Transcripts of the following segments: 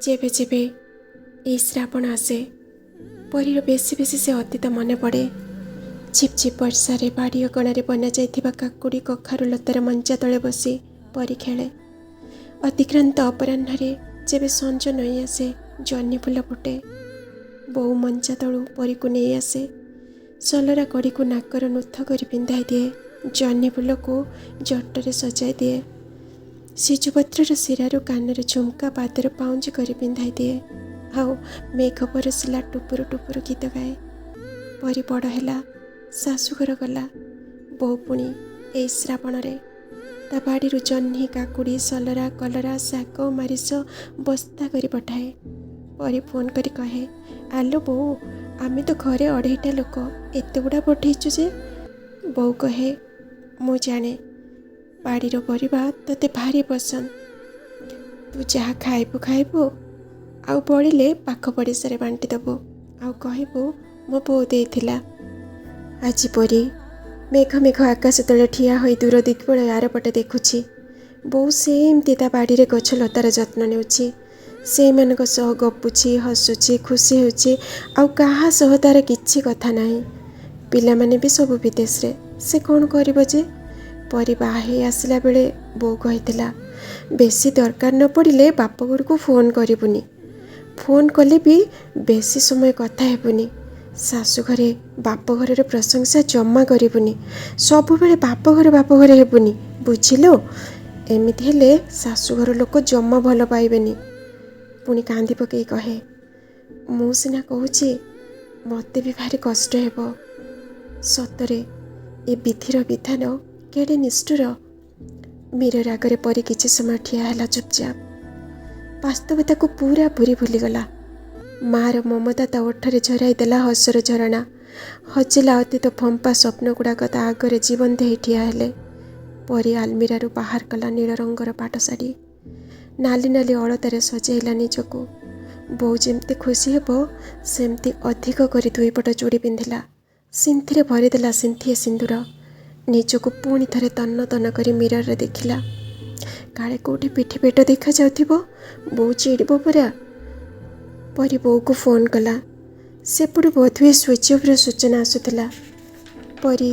ଯେବେ ଯେବେ ଏଇ ଶ୍ରାବଣ ଆସେ, ପରୀର ବେଶୀ ବେଶୀ ସେ ଅତୀତ ମନେ ପଡ଼େ। ଝିପଝିପ୍ ବର୍ଷାରେ ବାଡ଼ି ଅଗଣାରେ ବନାଯାଇଥିବା କାକୁଡ଼ି କଖାରୁ ଲତାର ମଞ୍ଚା ତଳେ ବସି ପରୀ ଖେଳେ। ଅତିକ୍ରାନ୍ତ ଅପରାହ୍ନରେ ଯେବେ ସଞ୍ଜ ନଇଁ ଆସେ, ଜହ୍ନି ଫୁଲ ଫୁଟେ। ବୋଉ ମଞ୍ଚା ତଳୁ ପରୀକୁ ନେଇ ଆସେ, ସଲରା କଢ଼ିକୁ ନାକର ନୁଥ କରି ପିନ୍ଧାଇ ଦିଏ, ଜହ୍ନି ଫୁଲକୁ ଜଟରେ ସଜାଇ ଦିଏ, ସିଜୁପତ୍ରର ଶିରାରୁ କାନରେ ଝୁମକା, ପାଦରେ ପାଉଁଜି କରି ପିନ୍ଧାଇ ଦିଏ, ଆଉ ମେଘ ବରସିଲା ଟୁପୁରୁ ଟୁପୁରୁ ଗୀତ ଗାଏ। ପରୀ ବଡ଼ ହେଲା, ଶାଶୁଘର ଗଲା। ବୋଉ ପୁଣି ଏଇ ଶ୍ରାବଣରେ ତା ବାଡ଼ିରୁ ଜହ୍ନି, କାକୁଡ଼ି, ସଲରା, କଲରା, ଶାଗ, ମାରିଷ ବସ୍ତା କରି ପଠାଏ। ପରୀ ଫୋନ୍ କରି କହେ, ଆଲୋ ବୋଉ, ଆମେ ତ ଘରେ 2.5ଟା ଲୋକ, ଏତେ ଗୁଡ଼ା ପଠେଇଛୁ ଯେ? ବୋଉ କହେ, ମୁଁ ଜାଣେ ବାଡ଼ିର ପରିବା ତୋତେ ଭାରି ପସନ୍ଦ। ତୁ ଯାହା ଖାଇବୁ ଖାଇବୁ, ଆଉ ବଳିଲେ ପାଖ ପଡ଼ିଶାରେ ବାଣ୍ଟି ଦେବୁ, ଆଉ କହିବୁ ମୋ ବୋଉ ଦେଇଥିଲା। ଆଜି ପରି ମେଘ ମେଘ ଆକାଶ ତଳେ ଠିଆ ହୋଇ ଦୂର ଦିଗ୍ବଳୟ ଆରପଟେ ଦେଖୁଛି। ବୋଉ ସେମିତି ତା ବାଡ଼ିରେ ଗଛ ଲତାର ଯତ୍ନ ନେଉଛି, ସେଇମାନଙ୍କ ସହ ଗପୁଛି, ହସୁଛି, ଖୁସି ହେଉଛି। ଆଉ କାହା ସହ ତାର କିଛି କଥା ନାହିଁ। ପିଲାମାନେ ବି ସବୁ ବିଦେଶରେ, ସେ କ'ଣ କରିବ ଯେ? ପରୀ ବାହା ହେଇ ଆସିଲା ବେଳେ ବୋଉ କହିଥିଲା, ବେଶୀ ଦରକାର ନ ପଡ଼ିଲେ ବାପ ଘରକୁ ଫୋନ୍ କରିବୁନି, ଫୋନ୍ କଲେ ବି ବେଶୀ ସମୟ କଥା ହେବୁନି, ଶାଶୁଘରେ ବାପଘରର ପ୍ରଶଂସା ଜମା କରିବୁନି, ସବୁବେଳେ ବାପଘର ବାପଘର ହେବୁନି, ବୁଝିଲୁ? ଏମିତି ହେଲେ ଶାଶୁଘର ଲୋକ ଜମା ଭଲ ପାଇବେନି। ପୁଣି କାନ୍ଦି ପକେଇ କହେ, ମୁଁ ସିନା କହୁଛି, ମୋତେ ବି ଭାରି କଷ୍ଟ ହେବ। ସତରେ ଏ ବିଧିର ବିଧାନ କେଡ଼େ ନିଷ୍ଠୁର। ମିରର ଆଗରେ ପରି କିଛି ସମୟ ଠିଆ ହେଲା ଚୁପଚାପ। ବାସ୍ତବତାକୁ ପୁରାପୁରି ଭୁଲିଗଲା। ମାଆର ମମତା ତା ଓଠରେ ଝରାଇ ଦେଲା ହସର ଝରଣା। ହଜିଲା ଅତୀତ ଫମ୍ପା ସ୍ୱପ୍ନ ଗୁଡ଼ାକ ତା ଆଗରେ ଜୀବନ୍ତ ହେଇ ଠିଆ ହେଲେ। ପରି ଆଲମିରାରୁ ବାହାର କଲା ନୀଳ ରଙ୍ଗର ପାଟ ଶାଢ଼ୀ, ନାଲି ନାଲି ଅଳତାରେ ସଜେଇଲା ନିଜକୁ। ବୋଉ ଯେମିତି ଖୁସି ହେବ ସେମିତି ଅଧିକ କରି ଦୁଇପଟ ଚୁଡ଼ି ପିନ୍ଧିଲା, ସିନ୍ଥିରେ ଭରିଦେଲା ସିନ୍ଥିଏ ସିନ୍ଦୁର। ନିଜକୁ ପୁଣି ଥରେ ତନ୍ନ ତନ୍ନ କରି ମିରରରେ ଦେଖିଲା, କାଳେ କେଉଁଠି ପିଠି ପେଟ ଦେଖାଯାଉଥିବ, ବୋଉ ଚିଡ଼ିବ ପରା। ପରି ବୋଉକୁ ଫୋନ୍ କଲା। ସେପଟୁ ବୋଧହୁଏ ସୁଇଚ୍ ଅଫ୍ର ସୂଚନା ଆସୁଥିଲା। ପରି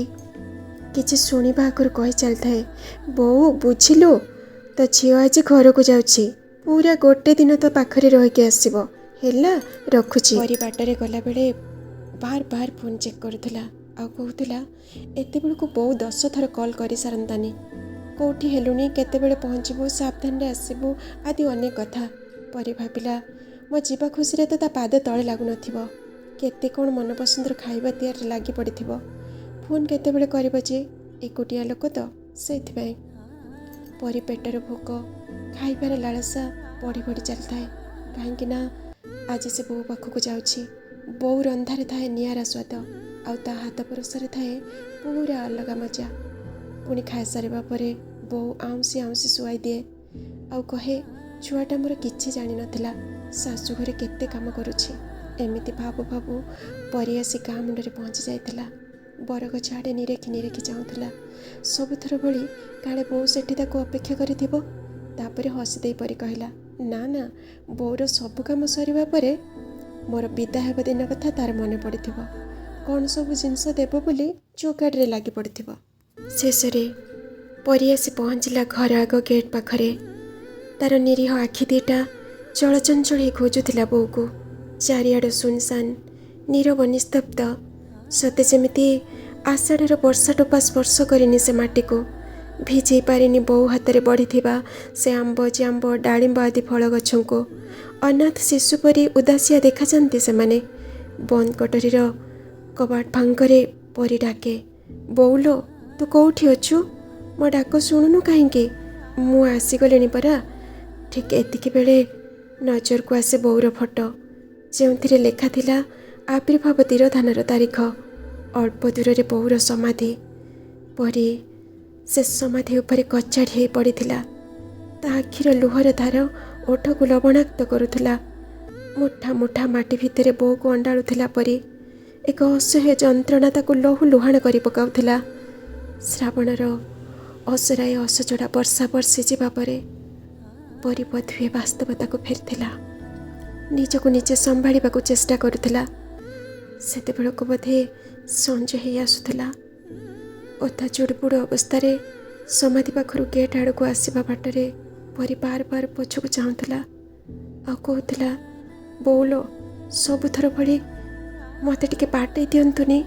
କିଛି ଶୁଣିବା ଆଗରୁ କହି ଚାଲିଥାଏ, ବୋଉ ବୁଝିଲୁ, ତୋ ଝିଅ ଆଜି ଘରକୁ ଯାଉଛି, ପୁରା ଗୋଟେ ଦିନ ତୋ ପାଖରେ ରହିକି ଆସିବ, ହେଲା ରଖୁଛି। ପରି ବାଟରେ ଗଲାବେଳେ ବାର ବାର ଫୋନ୍ ଚେକ୍ କରୁଥିଲା ଆଉ କହୁଥିଲା, ଏତେବେଳକୁ ବୋଉ 10 ଥର କଲ୍ କରିସାରନ୍ତାନି, କେଉଁଠି ହେଲୁଣି, କେତେବେଳେ ପହଞ୍ଚିବୁ, ସାବଧାନରେ ଆସିବୁ ଆଦି ଅନେକ କଥା। ପରି ଭାବିଲା, ମୋ ଯିବା ଖୁସିରେ ତ ତା ପାଦ ତଳେ ଲାଗୁନଥିବ, କେତେ କ'ଣ ମନପସନ୍ଦର ଖାଇବା ତିଆରିରେ ଲାଗି ପଡ଼ିଥିବ, ଫୋନ୍ କେତେବେଳେ କରିବ ଯେ, ଏକୁଟିଆ ଲୋକ ତ ସେଇଥିପାଇଁ। ପରି ପେଟର ଭୋକ, ଖାଇବାର ଲାଳସା ବଢ଼ି ବଢ଼ି ଚାଲିଥାଏ, କାହିଁକି ନା ଆଜି ସେ ବୋଉ ପାଖକୁ ଯାଉଛି। ବୋଉ ରନ୍ଧାରେ ଥାଏ ନିଆରା ସ୍ୱାଦ, ଆଉ ତା ହାତ ପରସାରେ ଥାଏ ପୁରା ଅଲଗା ମଜା। ପୁଣି ଖାଇସାରିବା ପରେ ବୋଉ ଆଉଁସି ଆଉଁସି ଶୁଆଇ ଦିଏ ଆଉ କହେ, ଛୁଆଟା ମୋର କିଛି ଜାଣିନଥିଲା, ଶାଶୁଘରେ କେତେ କାମ କରୁଛି। ଏମିତି ଭାବୁ ଭାବୁ ପରି ଆସି ଗାଁ ମୁଣ୍ଡରେ ପହଞ୍ଚି ଯାଇଥିଲା। ବରଗଛ ଆଡ଼େ ନିରେଖି ନିରେଖି ଚାହୁଁଥିଲା, ସବୁଥର ଭଳି କାଳେ ବୋଉ ସେଠି ତାକୁ ଅପେକ୍ଷା କରିଥିବ। ତାପରେ ହସିଦେଇ ପରି କହିଲା, ନା ନା, ବୋଉର ସବୁ କାମ ସରିବା ପରେ ମୋର ବିଦା ହେବା ଦିନ କଥା ତାର ମନେ ପଡ଼ିଥିବ, କ'ଣ ସବୁ ଜିନିଷ ଦେବ ବୋଲି ଯୋଗାଡ଼ରେ ଲାଗି ପଡ଼ିଥିବ। ଶେଷରେ ପରି ଆସି ପହଞ୍ଚିଲା ଘର ଆଗ ଗେଟ୍ ପାଖରେ। ତାର ନିରୀହ ଆଖି ଦୁଇଟା ଚଳଚଞ୍ଚଳ ହେଇ ଖୋଜୁଥିଲା ବୋଉକୁ। ଚାରିଆଡ଼ୁ ଶୂନଶାନ, ନୀରବ, ନିସ୍ତବ୍ଧ, ସତେ ଯେମିତି ଆଷାଢ଼ର ବର୍ଷା ଟୋପା ସ୍ପର୍ଶ କରିନି ସେ ମାଟିକୁ, ଭିଜେଇ ପାରିନି ବୋଉ ହାତରେ ବଢ଼ିଥିବା ସେ ଆମ୍ବ, ଜାମ୍ବ, ଡାଳିମ୍ବ ଆଦି ଫଳ ଗଛଙ୍କୁ। ଅନାଥ ଶିଶୁ ପରି ଉଦାସିଆ ଦେଖାଯାନ୍ତି ସେମାନେ। ବନ୍ଦ କୋଠରୀର କବାଟ ଫାଙ୍କରେ ପରି ଡାକେ, ବୋଉଲୋ, ତୁ କେଉଁଠି ଅଛୁ? ମୋ ଡାକ ଶୁଣୁନୁ କାହିଁକି? ମୁଁ ଆସିଗଲିଣି ପରା। ଠିକ୍ ଏତିକି ବେଳେ ନଜରକୁ ଆସେ ବୋଉର ଫଟୋ, ଯେଉଁଥିରେ ଲେଖା ଥିଲା ଆବିର୍ଭାବ ତିରୋଧାନର ତାରିଖ। ଅଳ୍ପ ଦୂରରେ ବୋଉର ସମାଧି। ପରି ସେ ସମାଧି ଉପରେ କଚାଡ଼ି ହେଇ ପଡ଼ିଥିଲା। ତା ଆଖିର ଲୁହର ଧାର ଓଠକୁ ଲବଣାକ୍ତ କରୁଥିଲା। ମୁଠା ମୁଠା ମାଟି ଭିତରେ ବୋଉକୁ ଅଣ୍ଡାଳୁଥିଲା ପରି ଏକ ଅସହ୍ୟ ଯନ୍ତ୍ରଣା ତାକୁ ଲହୁ ଲୁହାଣ କରି ପକାଉଥିଲା। ଶ୍ରାବଣର ଅସରାଏ ଅସଜଡ଼ା ବର୍ଷା ବର୍ଷି ଯିବା ପରେ ପରି ବୋଧହୁଏ ବାସ୍ତବତାକୁ ଫେରିଥିଲା। ନିଜକୁ ନିଜେ ସମ୍ଭାଳିବାକୁ ଚେଷ୍ଟା କରୁଥିଲା। ସେତେବେଳକୁ ବୋଧେ ସଞ୍ଜ ହେଇ ଆସୁଥିଲା। ଓଦା ଜୁଡ଼ୁବୁଡ଼ୁ ଅବସ୍ଥାରେ ସମାଧି ପାଖରୁ ଗେଟ୍ ଆଡ଼କୁ ଆସିବା ବାଟରେ ପରି ବାର ବାର ପଛକୁ ଚାହୁଁଥିଲା ଆଉ କହୁଥିଲା, ବୋଉଲୋ, ସବୁଥର ଭଳି ମୋତେ ଟିକେ ବାଟେଇ ଦିଅନ୍ତୁନି।